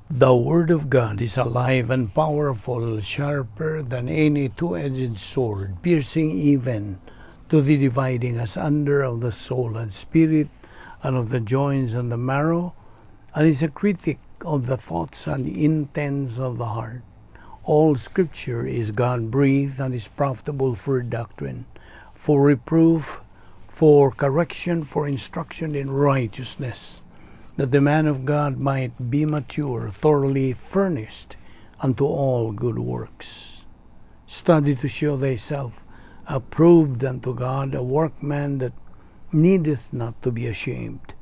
The Word of God is alive and powerful, sharper than any two-edged sword, piercing even to the dividing asunder of the soul and spirit, and of the joints and the marrow, and is a critic of the thoughts and intents of the heart. All Scripture is God-breathed and is profitable for doctrine, for reproof, for correction, for instruction in righteousness, that the man of God might be mature, thoroughly furnished unto all good works. Study to show thyself approved unto God, a workman that needeth not to be ashamed,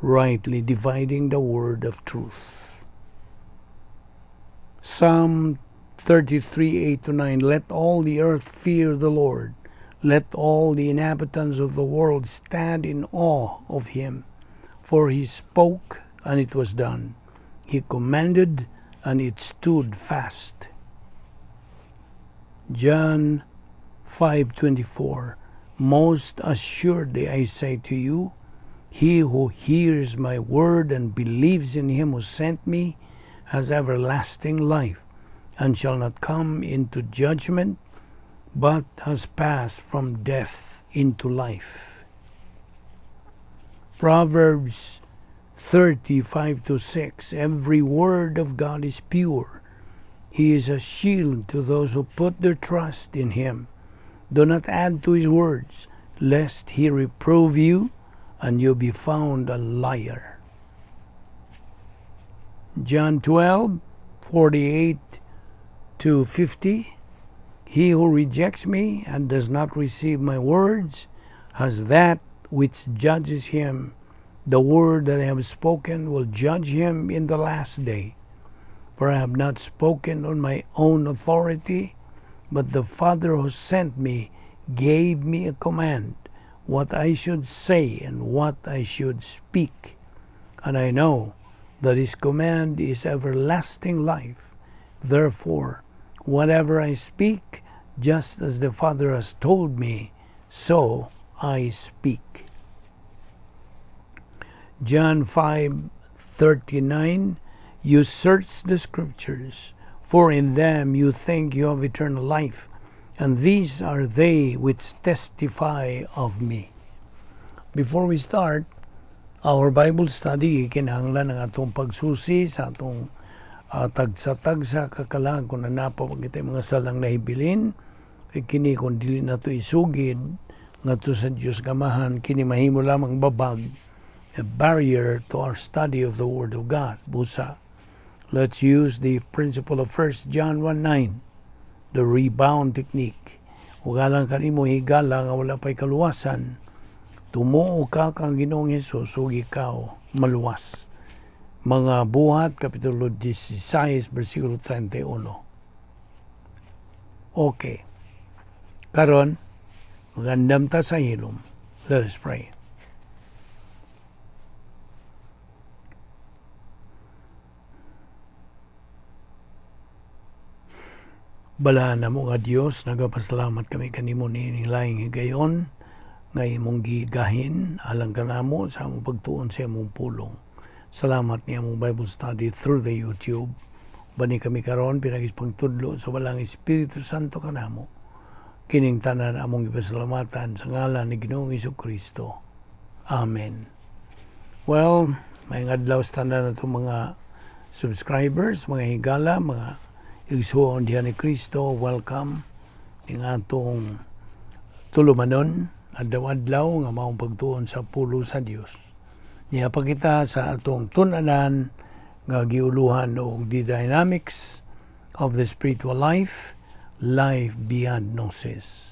rightly dividing the word of truth. Psalm 33:8-9. Let all the earth fear the Lord. Let all the inhabitants of the world stand in awe of him. For he spoke, and it was done. He commanded, and it stood fast. John 5:24. Most assuredly I say to you, he who hears my word and believes in him who sent me has everlasting life, and shall not come into judgment, but has passed from death into life. Proverbs 35:6. Every word of God is pure. He is a shield to those who put their trust in him. Do not add to his words, lest he reprove you and you be found a liar. John 12:48-50. He who rejects me and does not receive my words has that which judges him. The word that I have spoken will judge him in the last day. For I have not spoken on my own authority, but the Father who sent me gave me a command, what I should say and what I should speak. And I know that his command is everlasting life. Therefore, whatever I speak, just as the Father has told me, so I speak. John 5:39. You search the Scriptures, for in them you think you have eternal life, and these are they which testify of me. Before we start our Bible study, kinahanglan ang atong pagsusi sa atong tagsa-tagsa kakalag kung nanapa pa kita mga salang nahibilin, kay kini kung dili nato isugid ngadto sa Dios Amahan, kini mahimo lamang babag, a barrier to our study of the Word of God. Busa, let's use the principle of 1 John 1:9, the rebound technique. Ugalang kanimo higala nga wala pa'y kaluwasan, tumuo ka kang Ginoong Hesus ug ikaw maluwas. Mga Buhat, Kapitulo 16, versikulo 31. Okay. Karon, magandam ta sa hilom. Let us pray. Balaan namo nga Dios, nagapasalamat kami kanimo niining laing higayon nga imong gigahin alang kanamo sa among pagtuon sa imong pulong. Salamat ni among Bible study through the YouTube. Bani kami karon pinagis pagtudlo sa walang Espiritu Santo kanamo. Kining tanan among ipasalamatan sa ngalan ni Ginoong Kristo. Amen. Well, may adlaw sa tanan natong mga subscribers, mga higala, mga igsuon diha ni Kristo, welcome ning atong tulumanon adlaw-adlaw nga maong pagtuon sa pulo sa Dios. Niya pa kita sa atong tun-anan nga giuluhan og the dynamics of the spiritual life, life beyond gnosis.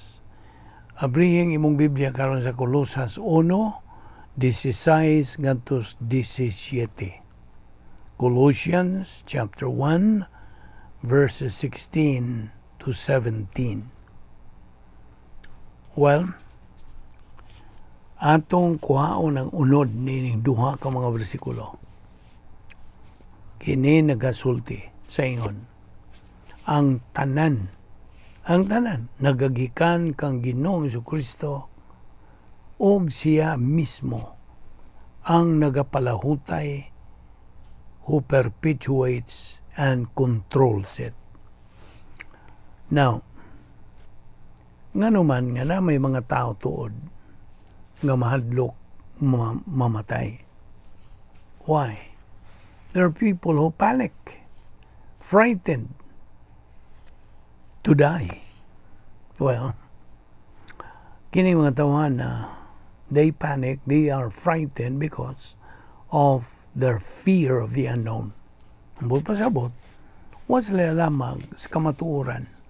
Abrihing imong Biblia karon sa Kolosas 1:16 ngadto 17. Colossians chapter 1 verses 16 to 17. Well, atong kuhaon ang unod nining duha ka mga bersikulo. Kini nagasulti sa ingon, ang tanan nagagikan kang Ginoong Kristo og siya mismo ang nagapalahutay who perpetuates and controls it. Now, ngano man nga na may mga tao tuod nga mahadlok mamatay? Why? There are people who panic, frightened to die. Well, kini mga tawahan na they panic, they are frightened because of their fear of the unknown. Ang buot pasabot, wa sila lamag sa kamatuoran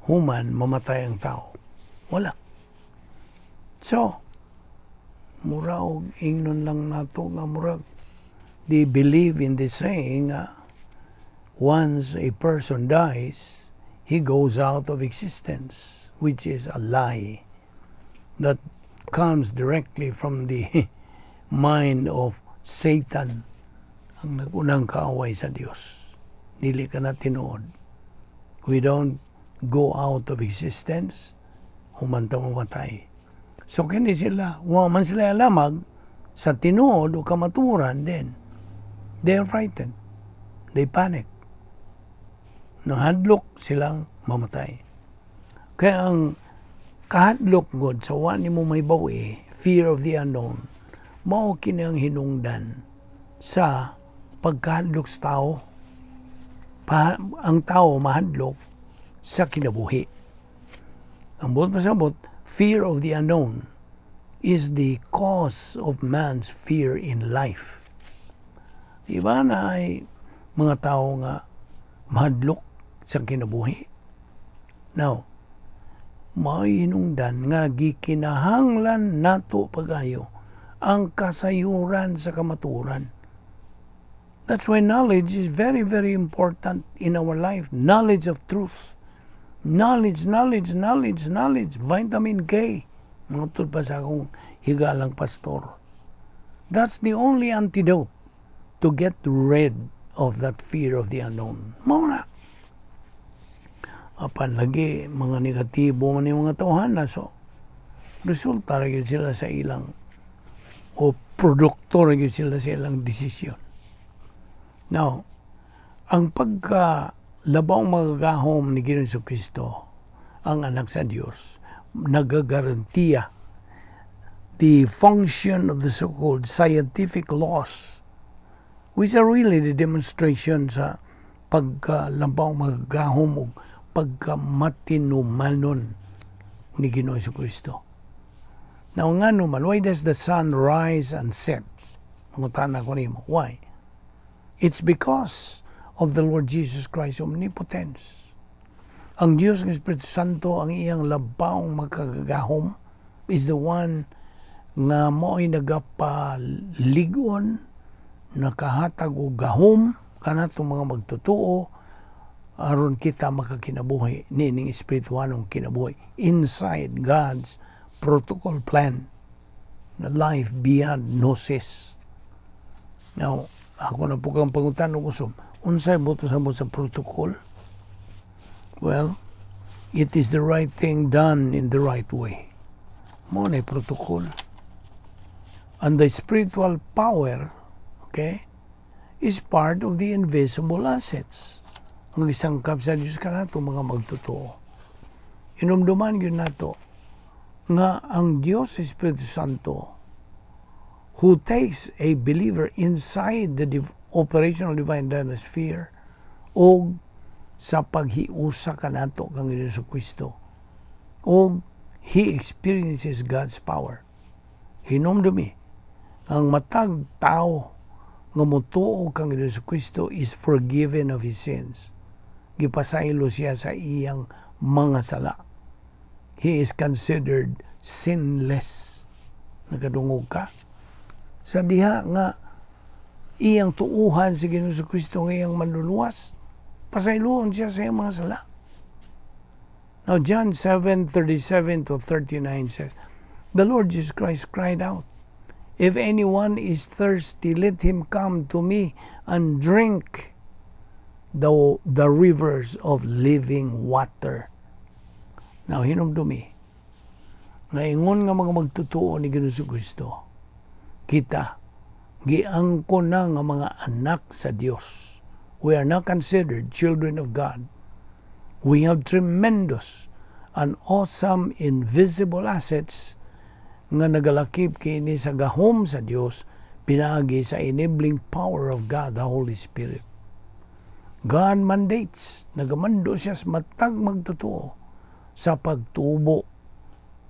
human mamatay ang tao. Wala. So, mura og ingnon lang nato nga murag they believe in the saying nga once a person dies, he goes out of existence, which is a lie that comes directly from the mind of Satan, ang nagunang kaaway sa Dios. Dili kana tinuod. We don't go out of existence human ta mamatay. So kini sila, wa man sila lamag sa tinuod o kamatuoran, then they are frightened. They panic. Nahadlok silang mamatay. Kaya ang kahadlok god sa wa nimo mahibaw-i, fear of the unknown, mao kini ang hinungdan sa pagkahadlok sa tao. Ang tao mahadlok sa kinabuhi. Ang buot pasabot, fear of the unknown is the cause of man's fear in life. Di ba na ay mga tao nga mahadlok sa kinabuhi? Now, mao'y hinungdan nga gikinahanglan nato pag-ayo ang kasayuran sa kamatuoran. That's why knowledge is very, very important in our life. Knowledge of truth. Knowledge, knowledge, knowledge, knowledge. Vitamin K. Mga pa sa akong higalang pastor. That's the only antidote to get rid of that fear of the unknown. Mao na. Apan lagi, mga negatibo man yung mga tawhana. So, resulta ra gyud sila sa ilang o produkto ra gyud sila sa ilang desisyon. Now, ang pagka labaw magagahom ni Ginoong Kristo, ang anak sa Dios, nagagarantiya the function of the so-called scientific laws, which are really the demonstration sa pagkalabaw magagahom o pagkamatinumanon ni Ginoong Kristo. Now, nga naman, why does the sun rise and set? Mangutana ko nimo. Why? It's because of the Lord Jesus Christ omnipotence. Ang Diyos ng Espiritu Santo, ang iyang labawng makagagahom, is the one nga mo'y nagapaligon, nakahatag og gahom kanatong mga magtotoo aron kita makakinabuhi niining espirituanong kinabuhi inside God's protocol plan, the life beyond gnosis. Now, ako na po kang pangutan og usab, unsay buot sa sa protocol? Well, it is the right thing done in the right way. Mao na protocol. And the spiritual power, okay, is part of the invisible assets. Ang isangkap sa Diyos kanato mga magtotoo. Inumduman gyud nato nga ang Diyos Espiritu Santo who takes a believer inside the operational divine sphere o sa paghiusa kanato kang Hesus Kristo o he experiences God's power. Hinumdumi, ang matag tao nga motuo kang Hesus Kristo is forgiven of his sins. Gipasaylo siya sa iyang mga sala. He is considered sinless. Nakadungog ka? Sa diha nga iyang tuuhan si Ginoong Kristo nga iyang manluluwas, pasayloon siya sa iyang mga sala. Now, John 7:37 to 39 says, the Lord Jesus Christ cried out, "If anyone is thirsty, let him come to me and drink the rivers of living water." Now, hinumdumi, nga ingon nga mga magtutuo ni Ginoong Kristo, kita Giangkon na nga mga anak sa Dios. We are now considered children of God. We have tremendous and awesome invisible assets nga nagalakip kini sa gahom sa Dios pinaagi sa enabling power of God, the Holy Spirit. God mandates, nagamando siya sa matag magtotoo sa pagtubo,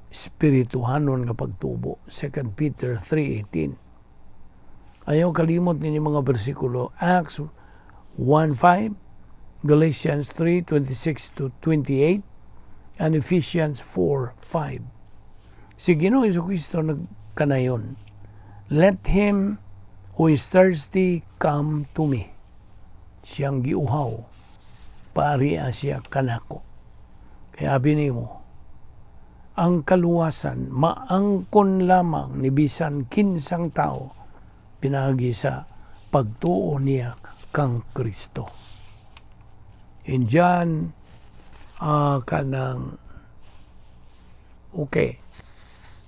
espirituhanon nga pagtubo. 2 Peter 3:18. Ayaw kalimot ninyo mga bersikulo: Acts 1:5, Galatians 3:26 to 28, and Ephesians 4:5. Si Ginoong Kristo nagkanayon, "Let him who is thirsty come to me." Siyang giuhaw, paaria siya kanako. Kaya abi nimo, ang kaluwasan maangkon lamang ni bisan kinsang tao pinaagi sa pagtuo niya kang Kristo. In John, kanang, okay,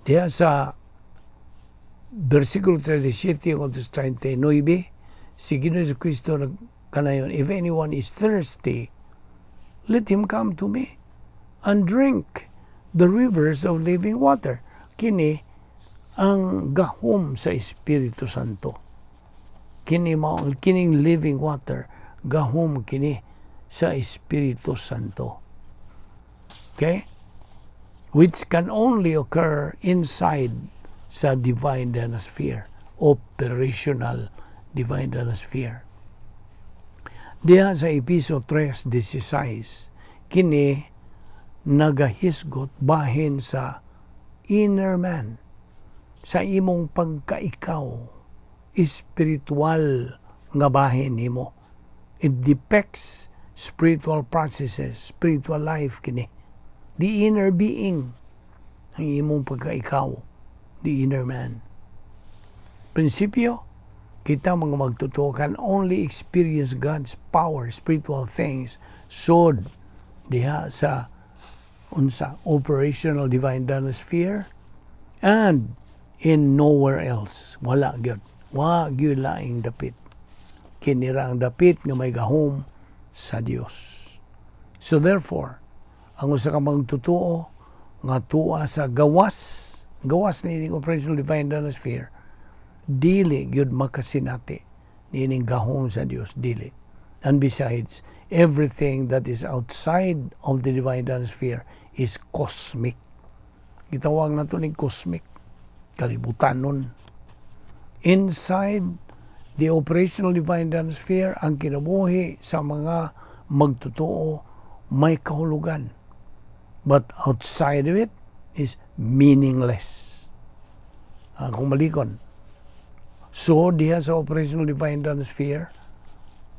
diya sa versikulo 37 hanggang 39, si Ginoong Kristo nagkanayon, "If anyone is thirsty, let him come to me and drink the rivers of living water." Kini ang gahom sa Espiritu Santo. Kini mao kining living water, gahom kini sa Espiritu Santo. Okay? Which can only occur inside sa divine sphere, operational divine sphere. Diha sa Episo 3:16, kini nagahisgot bahin sa inner man, sa imong pagkaikaw, espiritual nga bahin nimo. It depicts spiritual processes, spiritual life kini. The inner being, ang imong pagkaikaw, the inner man. Prinsipyo, kita mga magtotoo can only experience God's power, spiritual things, sod diha sa unsa operational divine sphere and in nowhere else. Wala gyud. Wa gyud laing dapit. Kini ra ang dapit nga may gahom sa Dios. So therefore, ang usa ka magtotoo nga tuwa sa gawas, gawas ni operational divine sphere, dili gyud makasinati niining gahom sa Dios, dili. And besides, everything that is outside of the divine sphere is cosmic. Gitawag nato ni cosmic, kalibutanon. Inside the operational divine sphere, ang kinabuhi sa mga magtotoo may kahulugan. But outside of it is meaningless. Kung malikon. So, diha sa operational divine sphere,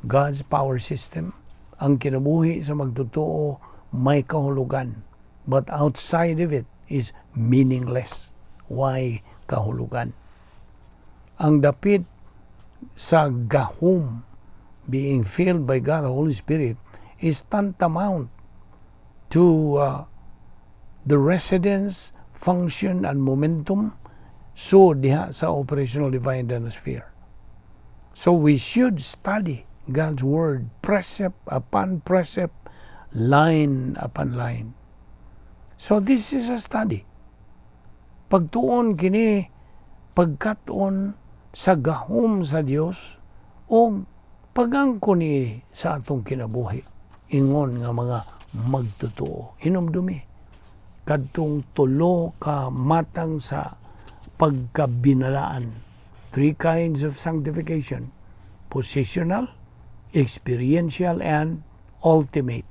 God's power system, ang kinabuhi sa magtotoo may kahulugan. But outside of it is meaningless. Why kahulugan? Ang dapit sa gahom, being filled by God, the Holy Spirit, is tantamount to the residence, function, and momentum so diha sa operational divine sphere. So we should study God's Word, precept upon precept, line upon line. So this is a study. Pagtuon kini, pagkat-on sa gahom sa Dios o pagangko ni sa atong kinabuhi ingon nga mga magtotoo. Hinumdumi kadtong tulo ka matang sa pagkabinalaan, three kinds of sanctification: positional, experiential, and ultimate.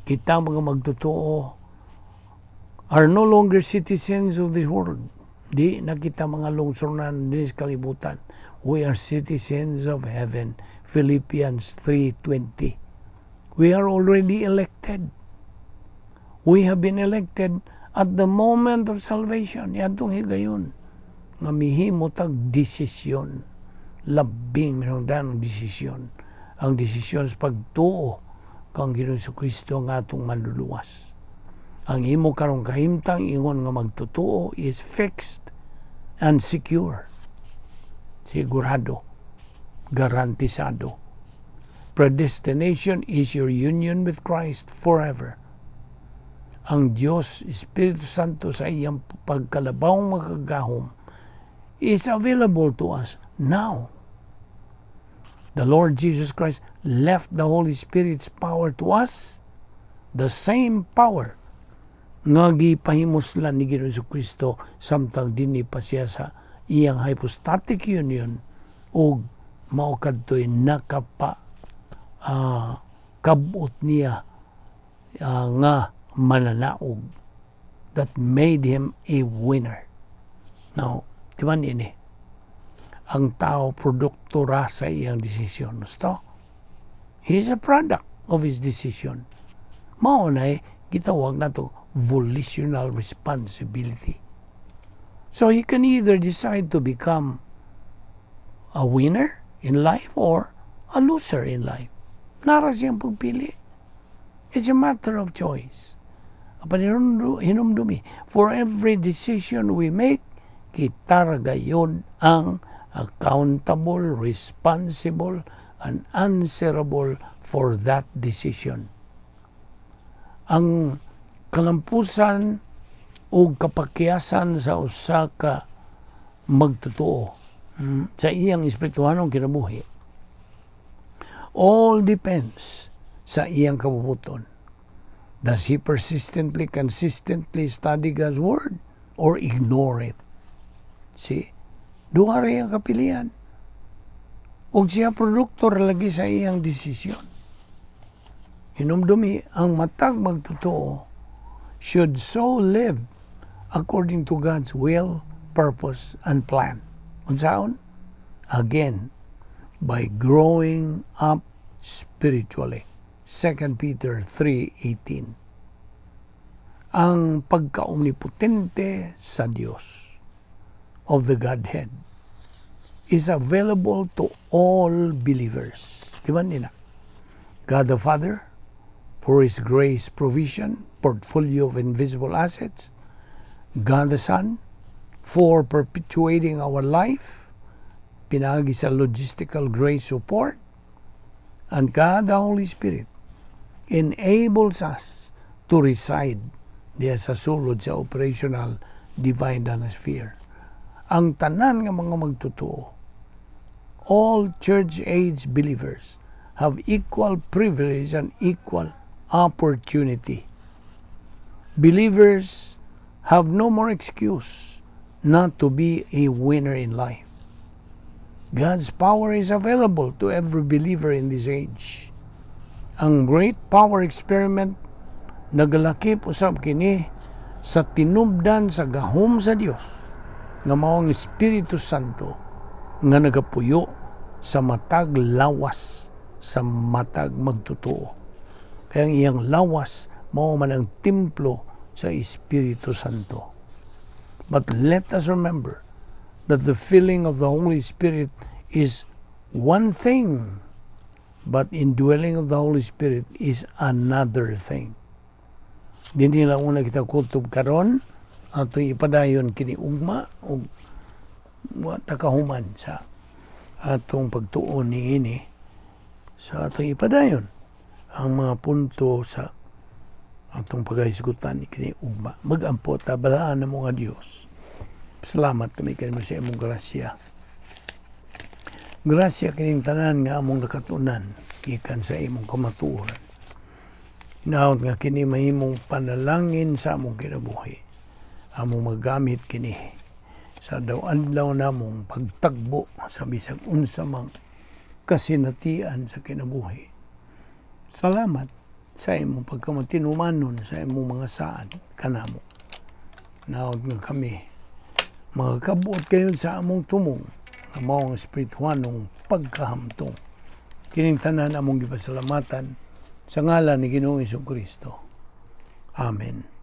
Kita mga magtotoo are no longer citizens of this world. Di na kita mga lungsuranon dinhi sa kalibutan. We are citizens of heaven. Philippians 3:20. We are already elected. We have been elected at the moment of salvation. Yadtong higayon nga mihimo tag desisyon. Labing ang desisyon. Ang desisyon sa pagtuo kang Ginoong Kristo nga atong manluluwas. Ang imo karong kahimtang ingon nga magtotoo is fixed and secure. Sigurado. Garantisado. Predestination is your union with Christ forever. Ang Diyos, Espiritu Santo, sa iyang pagkalabawng makagagahom is available to us now. The Lord Jesus Christ left the Holy Spirit's power to us, the same power nga gipahimuslan ni Ginoong Kristo samtang dinhi pa siya sa iyang hypostatic union ug mao kadto'y nakapa kabot niya nga mananaog that made him a winner. Now, di ba ini? Ang tao, produkto ra sa iyang desisyon. Gusto? He is a product of his decision. Mao na gitawag nato volitional responsibility. So he can either decide to become a winner in life or a loser in life. Naa ra siyang pagpili. It's a matter of choice. Apan hinumdumi, for every decision we make, kita ra gayod ang accountable, responsible, and answerable for that decision. Ang kalampusan o kapakyasan sa usa ka magtotoo sa iyang espirituhanong kinabuhi all depends sa iyang kabubuton. Does he persistently, consistently study God's Word or ignore it? See? Duha ra iyang kapilian. Ug siya produkto ra lagi sa iyang desisyon. Hinumdumi, ang matag magtotoo should so live according to God's will, purpose, and plan. Unsaon? Again, by growing up spiritually. 2 Peter 3:18. Ang pagka-omnipotente sa Dios of the Godhead is available to all believers. Di ba nina? God the Father, for His grace provision, portfolio of invisible assets. God the Son, for perpetuating our life, pinaagi sa logistical grace support. And God the Holy Spirit enables us to reside diya sa sulod sa operational divine sphere. Ang tanan nga mga magtotoo, all church age believers have equal privilege and equal opportunity. Believers have no more excuse not to be a winner in life. God's power is available to every believer in this age. Ang Great Power Experiment, nagalakip usab kini sa tinubdan sa gahom sa Dios nga mao ang Espiritu Santo nga nagapuyo sa matag lawas sa matag magtotoo. Kaya ang iyang lawas mao man ang templo sa Espiritu Santo. But let us remember that the filling of the Holy Spirit is one thing, but indwelling of the Holy Spirit is another thing. Dinhi lang una kita kutob karon, ato ipadayon kini ugma ug wa ta kahuman sa atong pagtuon niini, sa atong ipadayon ang mga punto sa atong pagkahisgutan kini ugma. Magampo ta. Balaan namo nga Dios, salamat kami kanimo sa imong grasya. Grasya kining tanan nga among nakatunan gikan sa imong kamatuoran. Hinaot nga kini mahimong panalangin sa among kinabuhi. Among magamit kini sa adlaw-adlaw namong pagtagbo sa bisag unsa mang kasinatian sa kinabuhi. Salamat sa imong pagkamatinumanon sa imong mga saad kanamo. Hinaot nga kami makakabuot kayon sa among tumong nga mao ang espirituhanong pagkahamtong. Kining tanan among gipasalamatan sa ngalan ni Ginoong Kristo. Amen.